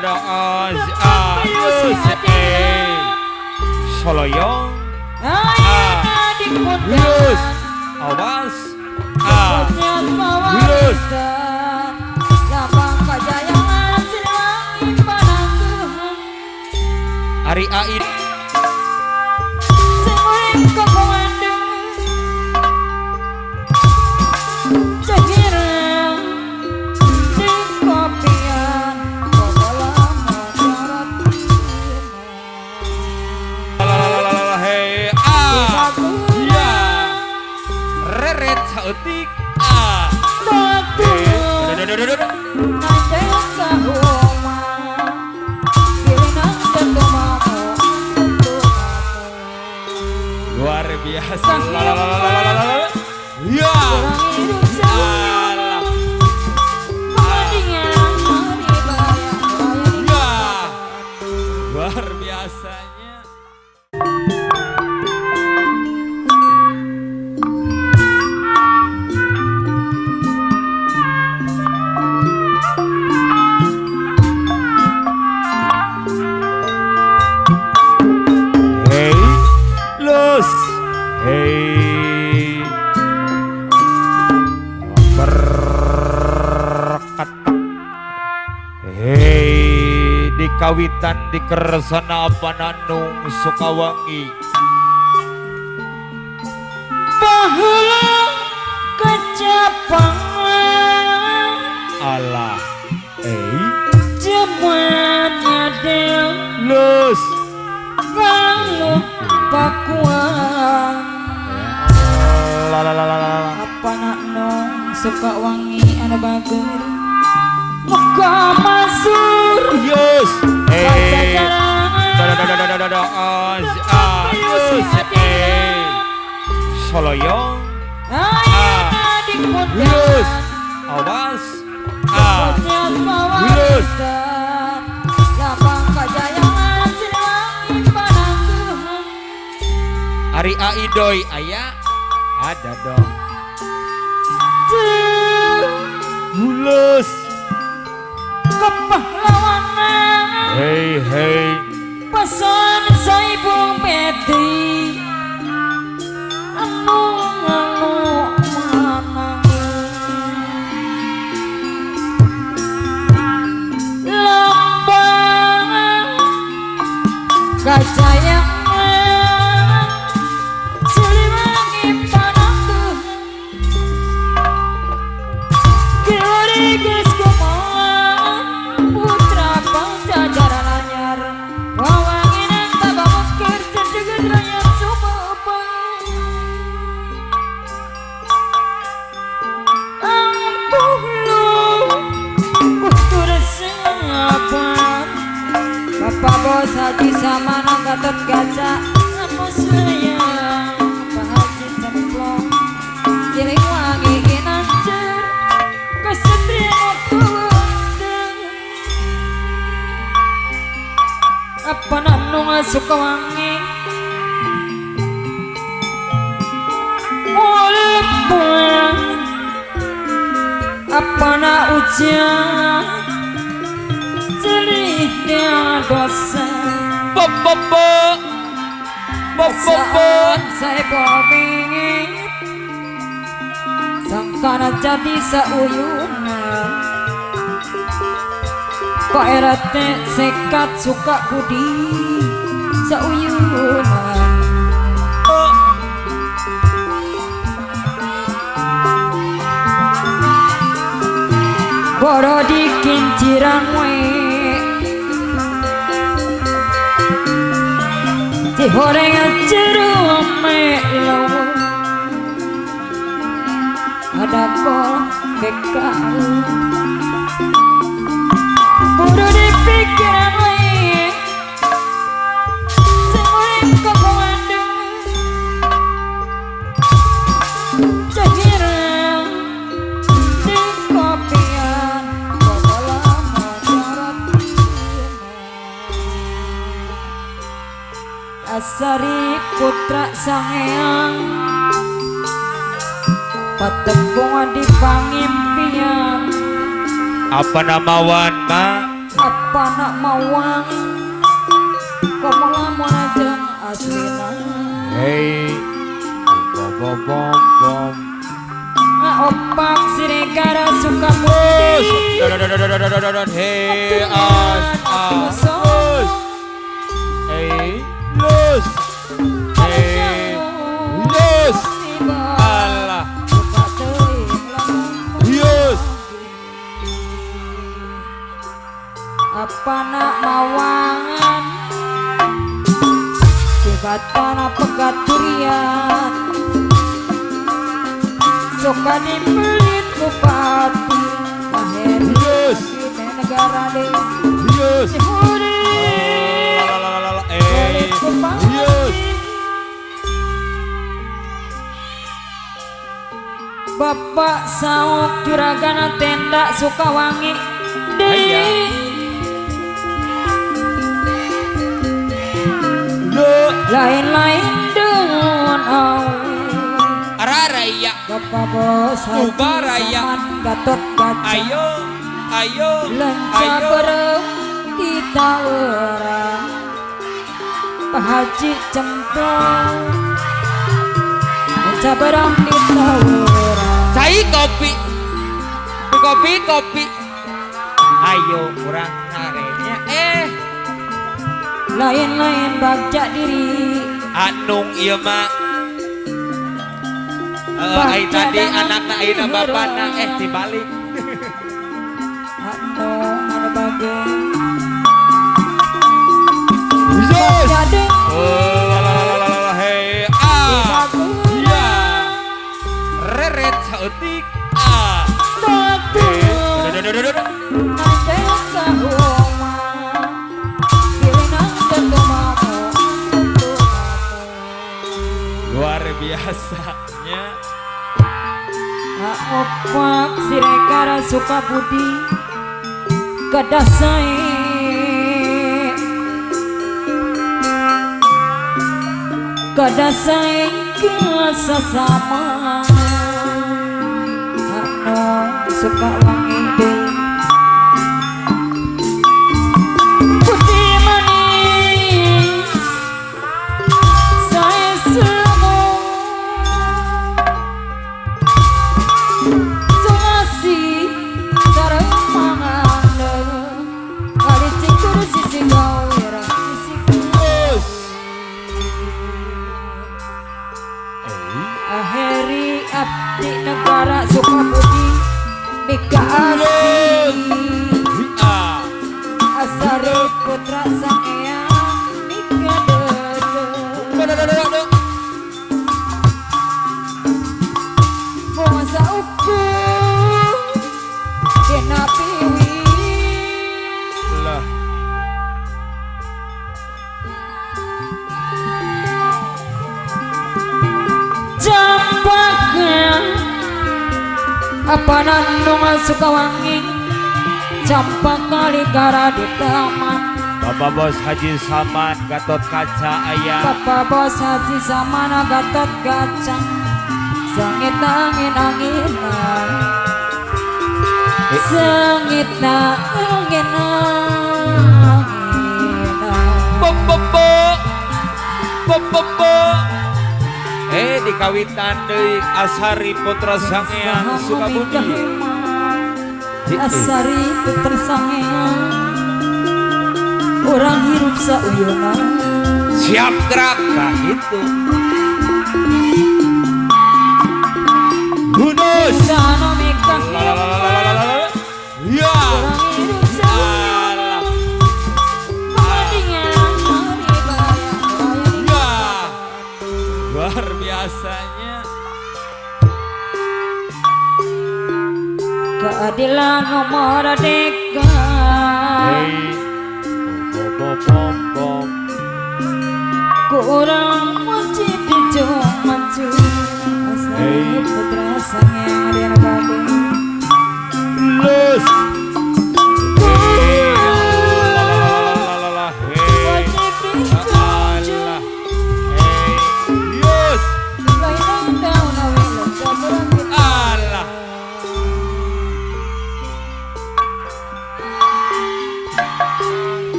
da A Soloyong A Lus awas A Lus Ari Aid saeutik A luar biasa. Ya luar biasanya. Hey, berkatak. Hey, di kawitan di kersana Pananung Sukawangi. Baheula kecapangan Allah. Hey, jemannya del lus. Galuh pakuan. Apa nak nong Sukawangi anu bager muka masur yes eh Soloyong A Lus awas A Lus Ari Aidoy aya ada dong. Bulus kepahlawanan. Hey hey. Pesan saibu meti anu anu manangi lambang kajayaan. Bapak bos Haji Samana Gatot Kaca anu sayang Pak Haji Cemplong Siliwangi ginanjar kesatria tuwendeng apa nanu Sukawangi ulipuan apa na ujian jelihnya dosa bo bo bo bo bo bo saya bomingin sangkana jadi sauyunan kok erate sekat suka budi sauyunan boro dikinciran we dihorengan jero melo ada kol bekal buru dipikiran we sing kok cahirang di kopian Asari putra sangeang patembungan di pangimpian. Apa nama wan ma? Apa Apa nak mawang komo lamun ajeng aslina. Hey bom bom bom bom. Opak Siregar Sukabumi. Hey as as. Hey los. Hey los. Allah. Yus. Apa nak mawangan Jebatana pegat durian Suka dibelit bupati Lahir negara deh Yus. Bapak saok juragana tenda Sukawangi deh. Lain-lain dengan awi Araraya Bapak bos Haji Saman Gatot Kaca. Ayo ayo lenca berem di tawaran Pak Haji Cemplon lenca berem di tawaran. Cai kopi kopi kopi. Ayo kurang narenya lain-lain bagja diri anung ieu mah. Ai tadi anakna ayeuna bapana dibalik. Anung anu bage. Yes. Hei ah. Ya. Reret saeutik ah. Luar biasanya. Opak Siregar Sukabudi kedasai kedasai kesasama anu Sukawangi deui putih manis saya semua Aheri abdi negara Sukabudi Mika Asih Asari Putra Sangeang Mika Dede Masa ukur Dena piwi lah. Campaknya apa nandung Sukawangi campak kali gara di taman. Bapak Bos Haji Saman Gatot Kaca ayah. Bapak Bos Haji Saman Gatot Kaca sangit angin anginan sangit angin anginan. Bom bom bom bom bom bom. Dikawitan deui Asari Putra Sangeang Sukabumi. Asari Putra Sangeang orang hirup sauyeunan siap gerak nah gitu. Hunus. Ya. Luar biasanya. Keadilan nomor merdeka. Hey. Bom bom bom. Kurang wajib dicoba. Asari Putra Sangeang Riana Bagus. Lus.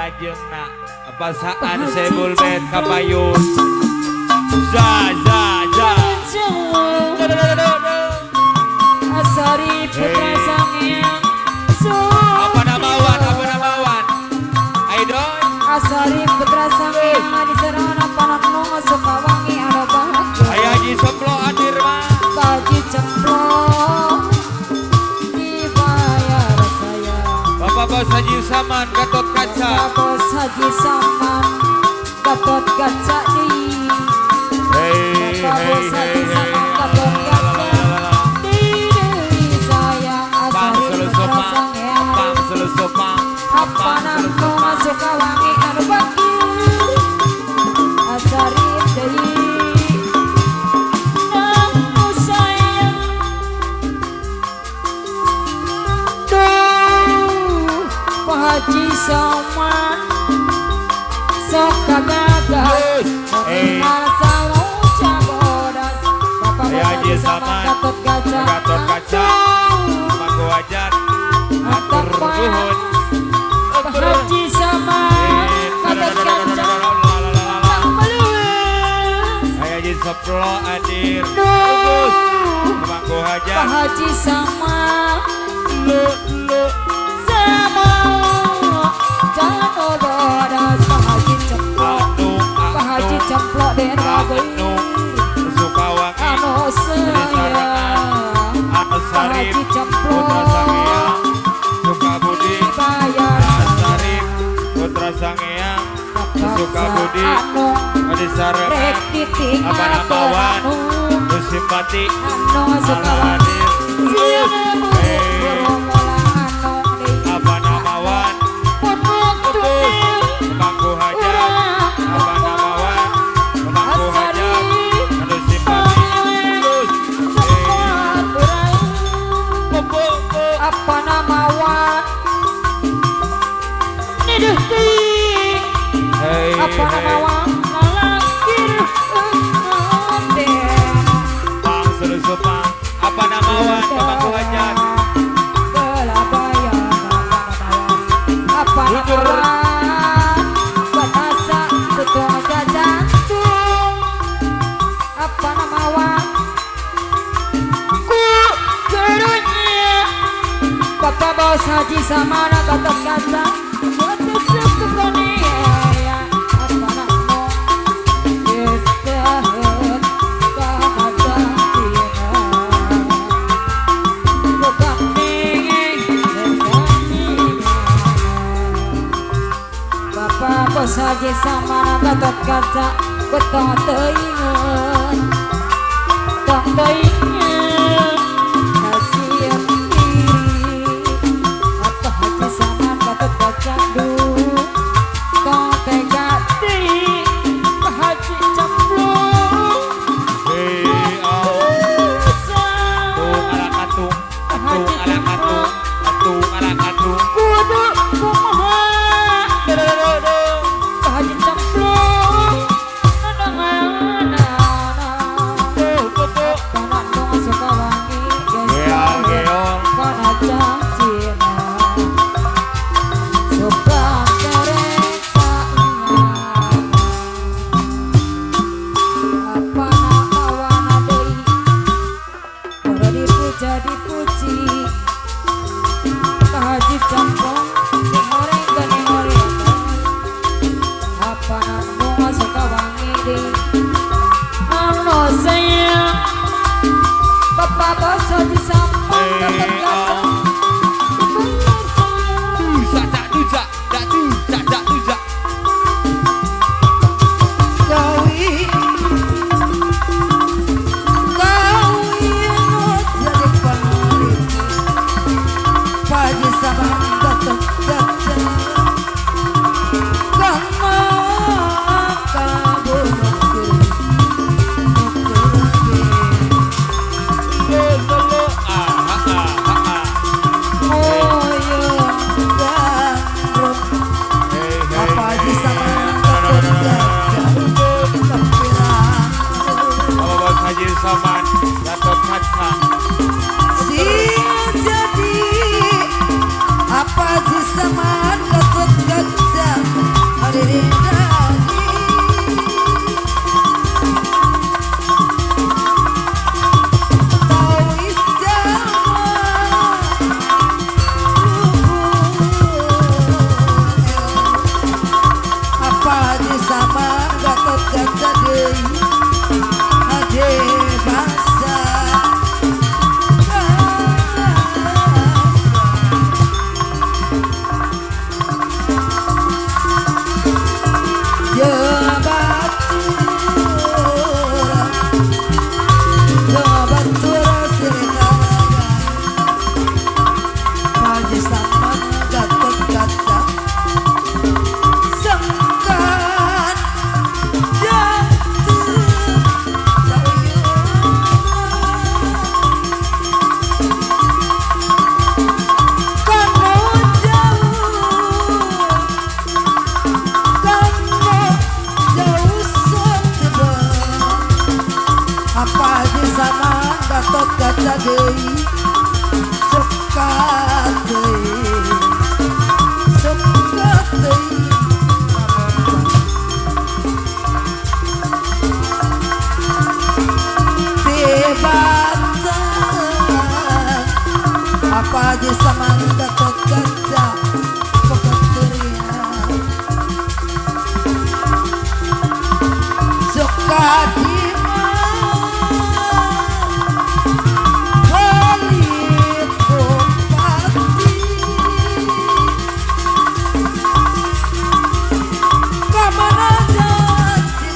Salajengna pasaan Sebul Bet kapayun. Za za za. Asari putra sangyang. Apa namawan? Apa namawan? Aidon. Asari putra sangyang di sarana panano Sukawangi anu bahagia. Aya Haji Semplo Adirma. Haji Cemplo dibayar saya. Bapak Bos Haji Saman Gatot Kaca. Bapak Bos Haji Saman Gatot Kaca di. Hey Bapak hey Bos Haji hey. Saman Gatot Kaca di deui sayang. Asari putra sangyang. Pam selusupang. Apa namo Sukawangi anu bahagia. Asari deui namo sayang. Duh Pak Haji Saman sok kagagas Hey. Bodas. Bapak Haji Bos Haji Saman Saman Gatot Kaca. Gatot Kaca. Manggo Wajan. Atur nuhun. Pak Haji Saman Gatot Kaca. Kang Meluas. Aya Haji Semplo Adir. Duh Manggo Pak Hajan. Haji Saman Lu lu. sama Jano Bodas. Pak Haji Cemplok. Anu Pak Haji anu Cemplok den anu Sukawangi anu sayang. Anu Pak Sarip Haji Putra Cemplok Sangeang Sukabudi dibayar Sarip Putra Sangeang Sukabudi anu Adi Sarengan rek ditinggal Apa namawan anu Musimpati anu Sukawangi Aladir sieun Hey. buru anu deui Apa namawan pun waktune Pemangku Hajat urang Apa namawan Pemangku Asari Hajat Anu Simpati Terus tempat urang Popo apa namawan niduh teuing Hey apa hey namawan ngalangkir den Pang selusupang Apa namawan Pemangku Hajat Belabayan apa Luncur. namawan batasa tutung jajantung apa namawan ku gerunya Bapak Bos Haji Samana Gatot Kaca Watusuk tukoniaya apa namo Yestahet kana jantina Bukan Bapak Bos Haji Samana Gatot Kaca Betong teuingeun Tong teuingeun Kasihan diri Apa Haji Saman Gatot Kaca duh Tong tega deui Pak Haji Cemplung Hey oh Tung ala katung Tung ala katung Tung ala katung Kudu kumaha Pak Haji Cemplung nananganana Kana dong Sukawangi Geol geol kana janjina Suka kereta Apa namawana deui Poro dipuja dipuji Pak Apa sama Gatot Kaca sengkan jatuh kamu jauh, kamu jauh setiba. Apa sama Gatot Kaca deui suka deui, suka deui. Apa aja sama Gatot Kaca peketurian suka di Walid Bupati kamana janji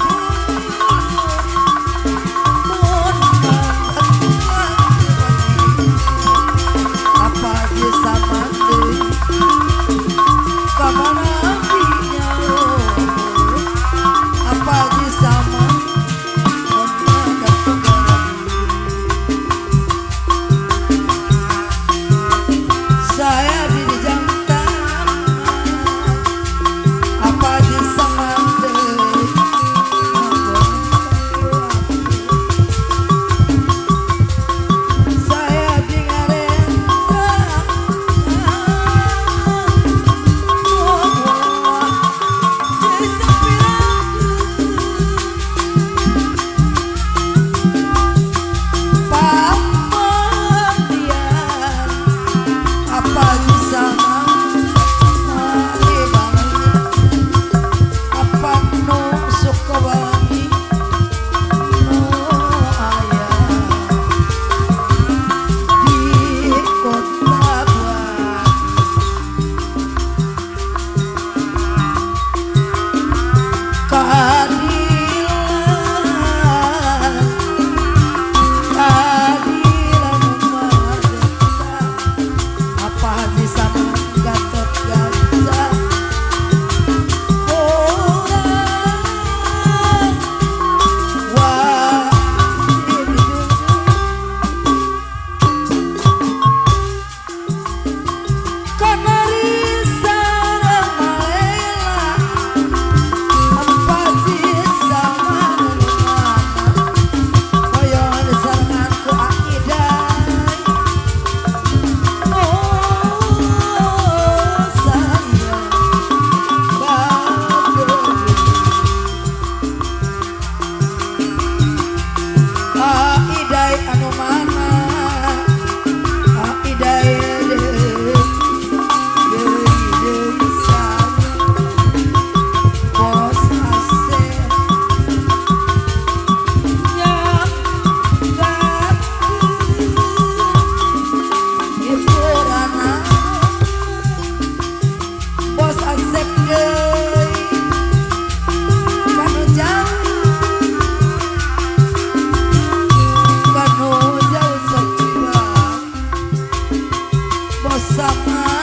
sama.